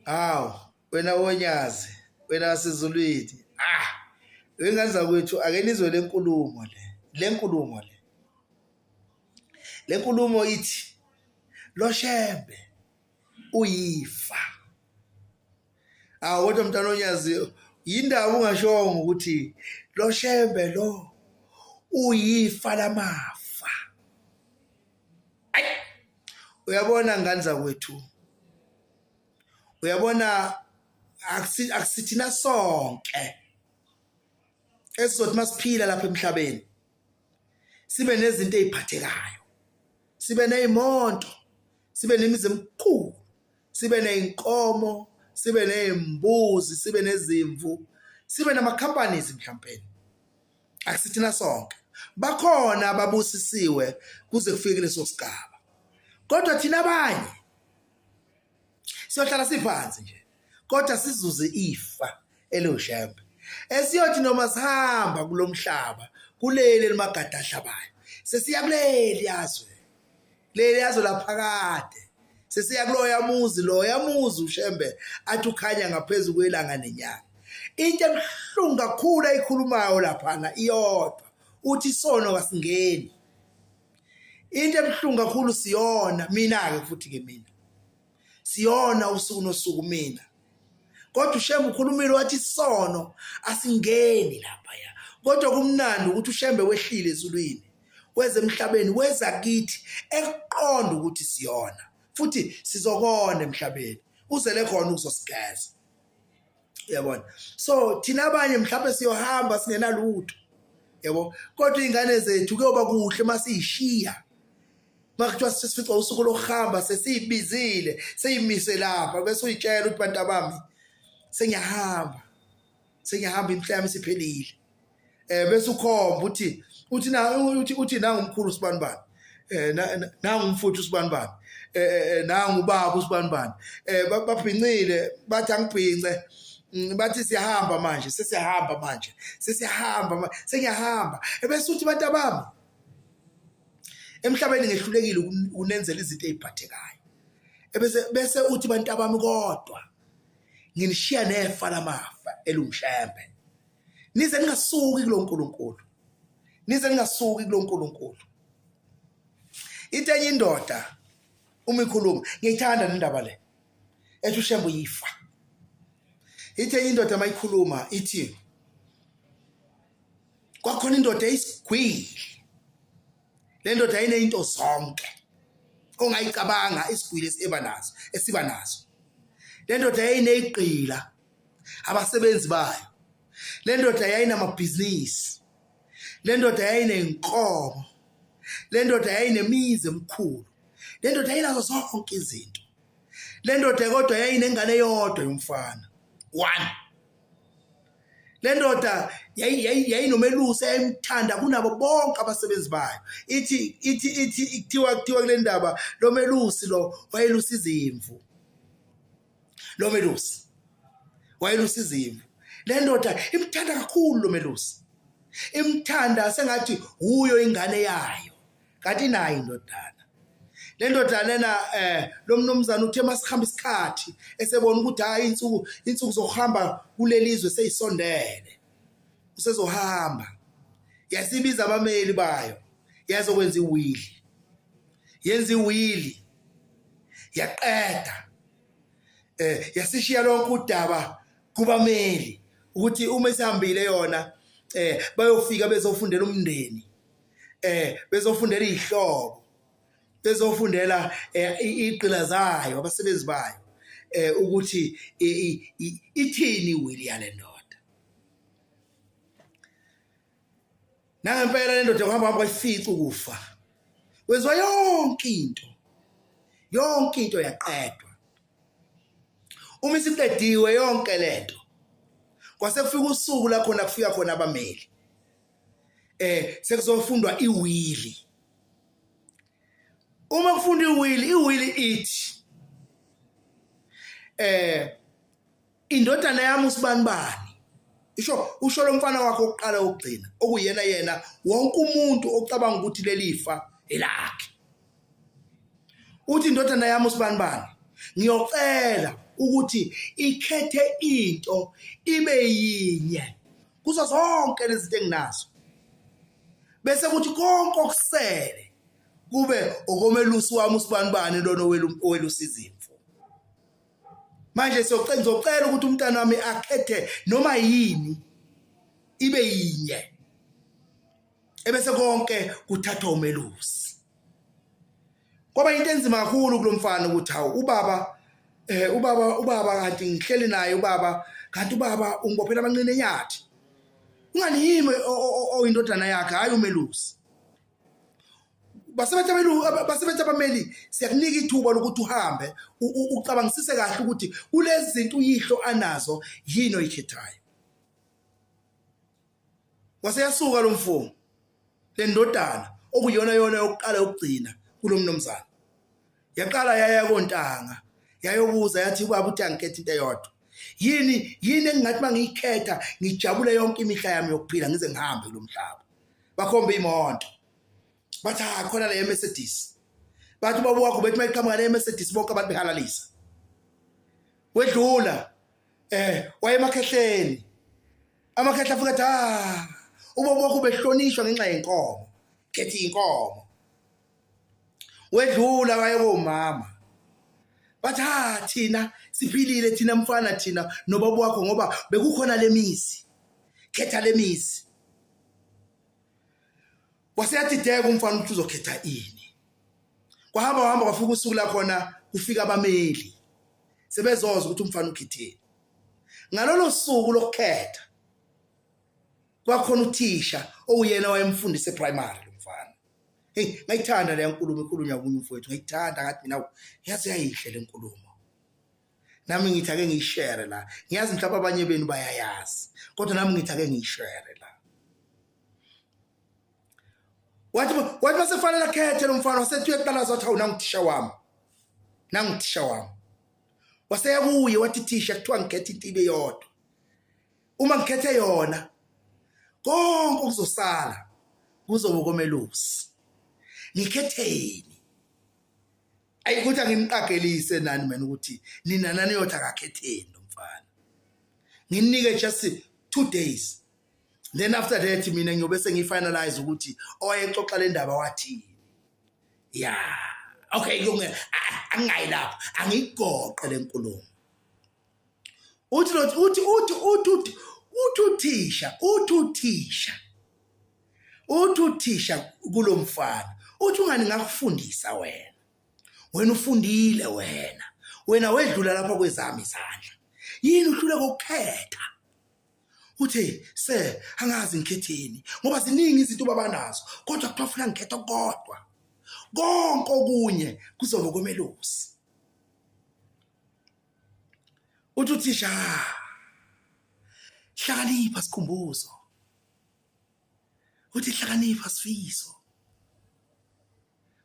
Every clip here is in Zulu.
Hawu wena wonyazi wena wasezulwini ah wengane zakwethu ake nizwe lenkulumo le lenkulumo le lenkulumo ithi loshembe uyifa. Awu kodwa mntana onyazi yindaba ungashongo ukuthi lo shembe lo uyifa lamafa. Ayi uyabona ngane zakwethu uyabona akusithina sonke esizothi masiphila lapha emhlabeni sibe nezinto eziphathekayo sibe nezimoto sibe nemizi emikhulu sibe nezinkomo sibe nezimbuzi sibe nezimvu sibe nama companies mhlawumbe akusithina sonke bakhona ababusisiwe kuze kufike kuleso sigaba kodwa thina abanye siyohlala siphansi nje kodwa sizuze ifa eliwushembe esiyothi noma sihamba kulomhlaba kuleli elimagada ahlabayo sesiya kuleli yazwe leli yazwe laphakade sesiya kuloya muzi loya muzi ushembe athi ukhanya ngaphezu kwelanga nenyanga into ebuhlungu kakhulu ayikhulumayo laphana iyodwa uthi isono kasingeni into ebuhlungu kakhulu siyona mina-ke futhi-ke mina siyona usuku nosuku mina kodwa ushembe ukhulumile wathi isono asingeni lapha ya kodwa kumnandi ukuthi ushembe wehlile ezulwini weze emhlabeni weza kithi ekuqonda ukuthi siyona futhi sizokona emhlabeni uzele khona ukuzosigeza uyabona so thina abanye mhlawumbe siyohamba singenalutho yabo kodwa izingane zethu kuyoba kuhle masiyishiya makuthiwa sesifica usuku lokuhamba sesiyibizile seyimise lapha bese uyitshela ukuthi bantu abami sengiyahamba sengiyahamba imihla yami isiphelile eh bese ukhomba uthi uthi na uthi uthi nangu umkhulu sibanibani eh nangu umfuthu sibanibani eh, eh, eh nangu ubaba usibanibani eh babhincile bathi angibhince bathi siyahamba manje sesiyahamba manje sesiyahamba sengiyahamba ebese uthi bantu abami emhlabeni ngehlulekile ukunenzela izinto eziphathekayo ebese bese uthi bantu abami kodwa nginishiya nefa lamafa elungishembe nize ningasuki kulo nkulunkulu nize ningasuki kulo nkulunkulu into enye indoda uma ikhuluma ngiyithanda nendaba le ethi ushembe uyifa ithi enye indoda mayikhuluma ithi kwakhona indoda eyisigwili le ndoda yayineyinto zonke ongayicabanga isigwili esiba nazo esiba nazo le ndoda yayineyigqila abasebenzi bayo le ndoda yayinamabhizinisi le ndoda yayinenkomo le ndoda yayinemizi emikhulu le ndoda yayinazo zonke izinto le ndoda kodwa yayinengane eyodwa yomfana one le ndoda yayinomelusi eyayimthanda kunabo bonke abasebenzi bayo ithi ithi ithi kuthiwa kuthiwa kule ndaba lo melusi lo wayelusa izimvu lo melusi wayelusa izimvu le ndoda imthanda kakhulu lo melusi imthanda sengathi wuyo ingane yayo kanti inayo indodana le ndoda lena eh lo mnumzane uthe masihamba isikhathi esebona ukuthi hayi insuku insuku zokuhamba kuleli zwe seyisondele usezohamba yasibiza abameli bayo yazokwenza iwili yenza iwili yaqeda eh yasishiya lonke udaba kubameli ukuthi uma isihambile yona eh bayofika bezofundela umndeni eh bezofundela izihlobo bezofundela eh, igqila zayo abasebenzi bayo eh ukuthi ithini iwili yale ndoda nangempela le ndoda kuhamba hamba kwayifica ukufa wenziwa yonke into yonke into yaqedwa uma isiqediwe yonke lento kwase kufika usuku la khona kufika khona abameli eh sekuzofundwa iwili uma kufundwa iwili iwili ithi eh indodana yami usibanibani isho usho lo mfana wakho oqala ukugcina okuyena yena wonke umuntu ocabanga ukuthi lelifa elakhe uthi indodana yami usibanibani Ngiyocela ukuthi ikhethe into ibe yinye kuzo zonke lezi zinto enginazo. Bese kuthi konke okusele kube okomelusi wami usibanibani lona owelusa izimvu. Manje siyocela ngizocela ukuthi umntana wami akhethe noma yini ibe yinye. Ebese konke kuthathwa umelusi. Kwaba into enzima kakhulu kulomfana ukuthi hawu ubaba eh ubaba ubaba kanti ngihleli naye ubaba kanti ubaba ungibophela amanqina enyathi. Ungani yimi oyindodana yakhe hayi umelusi. Basebenza abelu basebenza abameli siyakunika ithuba lokuthi uhambe ucabangisise kahle ukuthi kulezi zinto uyihlo anazo yini oyikhethayo. Waseyasuka lo mfo le ndodana okuyona yona yokuqala yokugcina kulo mnumzane. Yaqala yaya kontanga yayobuza yathi ubaba uthi angikhethe into eyodwa. Yini yini engingathi mangiyikhetha ngijabule yonke imihla yami yokuphila ngize ngihambe kulo mhlaba. Bakhomba imoto. Bathi ha khona le Mercedes. Bathi ubaba wakho bethi mayiqhamuka le Mercedes bonke abantu behalalisa. Wedlula eh wayemakhehleni. Amakhehla afika athi ah ubaba wakho behlonishwa ngenxa yenkomo. Khetha inkomo. Wedlula waye komama. Bathi ha thina siphilile thina mfana thina nobaba wakho ngoba bekukhona lemizi. Khetha lemizi. Waseyadideka umfana ukuthi uzokhetha ini. Kwahamba wahamba kwafika usuku la khona kufika abameli. Sebezoza ukuthi umfana ukhetheni. Ngalolo suku lokukhetha kwakhona uthisha owuyena wayemfundisa eprimary lo mfana. Hey, ngayithanda le nkulumo ikhulunywa kunye mfowethu, ngayithanda ngathi mina yazi yayihle le nkulumo. Nami ngithi ake ngiyishare la. Ngiyazi mhlawumbe abanye benu bayayazi, kodwa nami ngithi ake ngiyishare la. Wathi wathi masefanele akhethe lo mfana wasethi uyaqala wathi hawu nanguthisha wami. Nanguthisha wami. Waseya kuye wathi thisha kuthiwa ngikhethe into ibe yodwa. Uma ngikhethe yona konke okuzosala kuzobe komelusi. Ngikhetheni? Ayi ukuthi anginiqagelise nani mina ukuthi nina naniyothi akakhetheni lo mfana. Nginike just 2 days. Then after that mina ngiyobe sengifinalize ukuthi owayexoxa le ndaba wathini. Yeah. Okay, kulunge angingayi lapho. Angigoqe le nkulumo. Uthi lo uthi uthi uthi uthi uthi uthisha, uthi uthisha. Uthi uthisha kulomfana, uthi ungani ngakufundisa wena. Wena ufundile wena. Wena wedlula lapha kwezami izandla. Yini uhluleka ukukhetha? Uthi se angazi ngikhetheni ngoba ziningi izinto babanazo kodwa kuthiwa funa ngikhethe kodwa. Konke okunye kuzobe komelusi. Uthi uthisha hlakanipha sikhumbuzo. Uthi hlakanipha sifiso.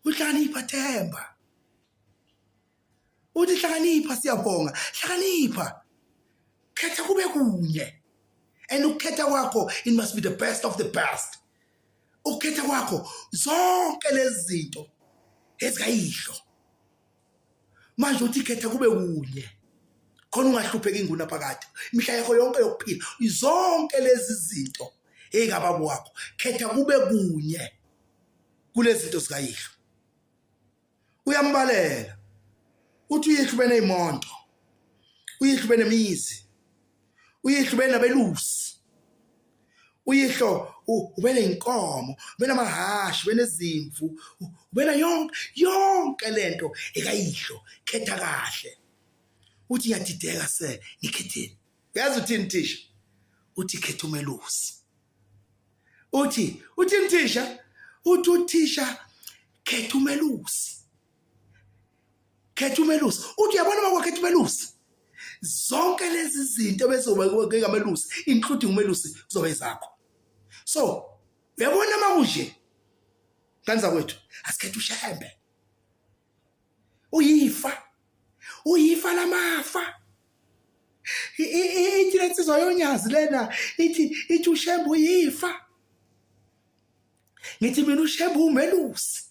Uhlakanipha Themba. Uthi hlakanipha siyabonga. Hlakanipha. Khetha kube kunye. And ukukhetha kwakho it must be the best of the best. Ukukhetha kwakho zonke lezi zinto ezikayihlo. Manje uthi khetha kube kunye. Khona ungahlupheki inguna phakade. Imihla yakho yonke yokuphila zonke lezi zinto ezikababa wakho khetha kube kunye kulezi zinto zikayihlo. Uyambalela. Uthi uyihlo beneyimoto. Uyihlo benemizi. Uyihlo benabelusi. Uyihlo ubeneyinkomo, ubenamahhashi, ubenezimvu, ubena yonke yonke lento ekayihlo. Khetha kahle. Uthi ngiyadideka se ngikhetheni. Uyazi uthini thisha? Uthi khetha umelusi. Uthi uthini thisha? Uthi uthisha khetha umelusi. Khetha umelusi. Uthi uyabona uma kwakhetha umelusi. Zonke lezi zinto bezoba kamelusi including umelusi kuzoba ezakho. So uyabona uma kunje ngane zakwethu asikhethe uShembe. Uyifa. Uyifa lamafa. Ithi lensizwa yonyazi lena ithi ithi uShembe uyifa. Ngithi mina uShembe umelusi.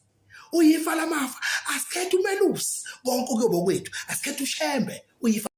Uyifa lamafa. Asikhethe umelusi, konke kuyoba kwethu. Asikhethe uShembe, uyifa.